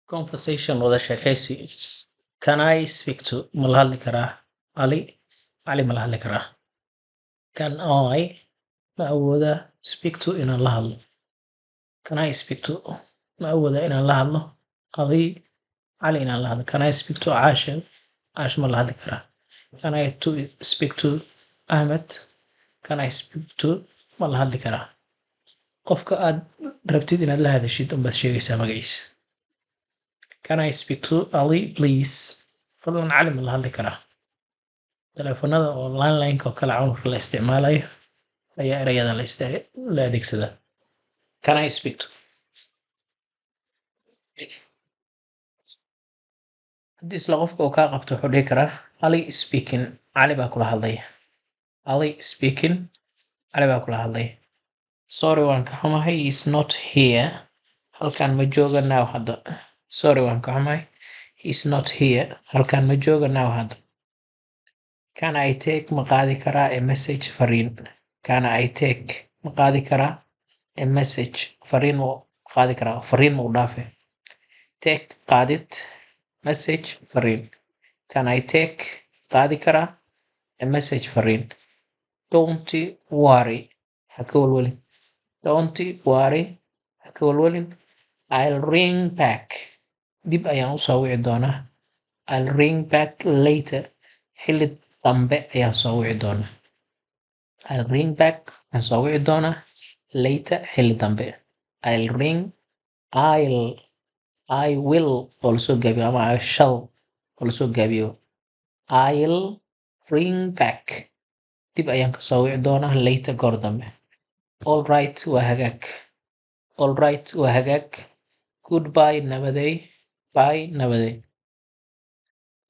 Conversation, wada sheekaysi. Can I speak to, ma la hadli karaa, Ali? Cali ma la hadli karaa? Can I, ma awoodaa, speak to, inaan la hadlo? Can I speak to, ma awoodaa inaan la hadlo, Ali? Cali inaan la hadlo. Can I speak to Caasha? Caasha ma la hadli karaa? Can I to speak to Ahmed? Can I speak to, ma la hadli karaa? Qofka aad rabtid inaad la hadashid unbaad sheegaysaa magaciisa. Can I speak to Ali, please? Fadlan Cali ma la hadli karaa? Taleefanada oo landline-ka oo kale marka la isticmaalayo ayaa erayadan la adeegsadaa. Can I speak to. Haddii isla qofka uu kaa qabto, wuxuu dhihi karaa, "Ali speaking." Cali baa kula hadlaya. Ali speaking. Cali baa kula hadlaya. Sorry, waan ka xumahay. He is not here. Halkan ma jooga, now, hadda. Sorry, waan ka xumahay. He is not here. Halkan ma jooga, now, hadda. Can I take, ma qaadi karaa, a message, fariin? Can I take, ma qaadi karaa, a message, fariin ma qaadi karaa? Fariin ma u dhaafe? Take, qaadid, message, fariin. Can I take, qaadi karaa, a message, fariin? Don't worry, ha ka walwalin. Don't worry, ha ka walwalin. I'll ring back, dib ayaan usoo wici doonaa. I'll ring back later, xilli dambe ayaan soo wici doonaa. I'll ring back, waan soo wici doonaa, later, xilli dambe. I'll ring, I'll, I will oo lasoo gaabiyo ama I shall oo lasoo gaabiyo. I'll ring back, dib ayaan kasoo wici doonaa, later, goor dambe. All right, waa hagaag. All right, waa hagaag. Goodbye, nabaday. Bye, nabaday.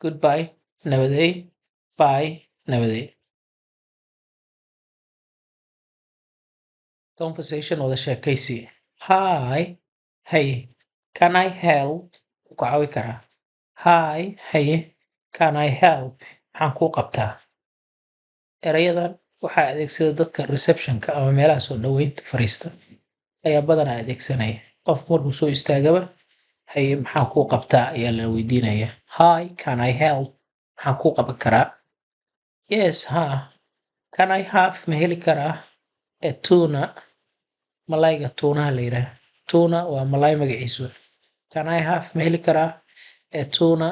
Goodbye, nabaday. Bye, nabaday. Conversation, wada sheekaysi. Hi, hey. Can I help? Ku caawi karaa? Hi, hey. Can I help? Maxaan kuu qabtaa? Erayadan waxaa adeegsada dadka reception-ka ama meelaha soo dhaweynta fariista ayaa badanaa adeegsanaya. Qofku markuu soo istaagaba, "Haye, maxaan kuu qabtaa?" ayaa la weydiinaya. Hi, can I help? Maxaan kuu qaban karaa? Yes, ha. Can I have, ma heli karaa, a tuna, malayga tuunaha la yiraahdo? Tuna waa malay magaciisu. Can I have, ma heli karaa, a tuna,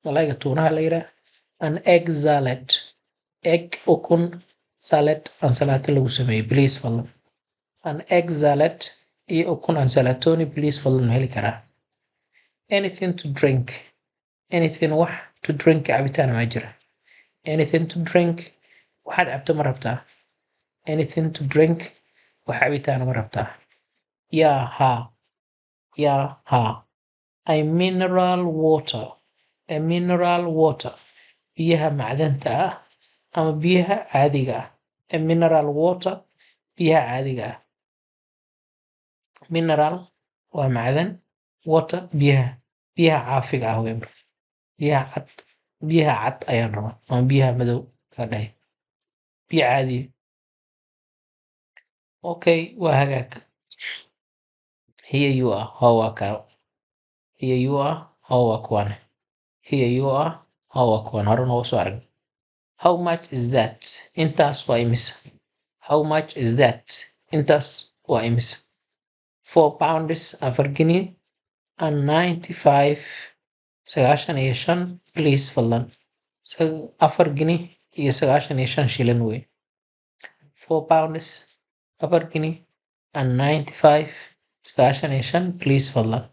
malayga tuunaha la yiraahdo, an egg salad, egg, ukun, salad, ansalaato lagu sameeyey, please, fadlan? An egg salad, iyo ukun ansalatoni, please, fadlan, ma heli karaa? Anything to drink? Anything, wax, to drink, cabitaan ma jira? Anything to drink, waxaad cabto ma rabtaa? Anything to drink, wax cabitaan ma rabtaa? Yeah, ha. Yeah, ha. A mineral water. A mineral water, biyaha macdanta ah ama biyaha caadiga ah. A mineral water, biyaha caadiga ah. Mineral waa macdan, water, biyaha, biyaha caafiga ah wey. Marka biyaha cad, biyaha cad ayaan rabaa ama biyaha madow ka dhahay, biyo caadiya. Okay, waa hagaag. Here you are, hoo, waa kaa. Here you are, hoo, waa kuwan. Here you are, hoo, waa kuwan. Hore noogu soo arag. How much is that? Intaas waa imisa? How much is that? Intaas waa imisa? £4, 4 gini, and 95, 95, please, fadlan. 4 gini iyo 95 shilin wey. £4, 4 gini, and 95, 95, please, fadlan.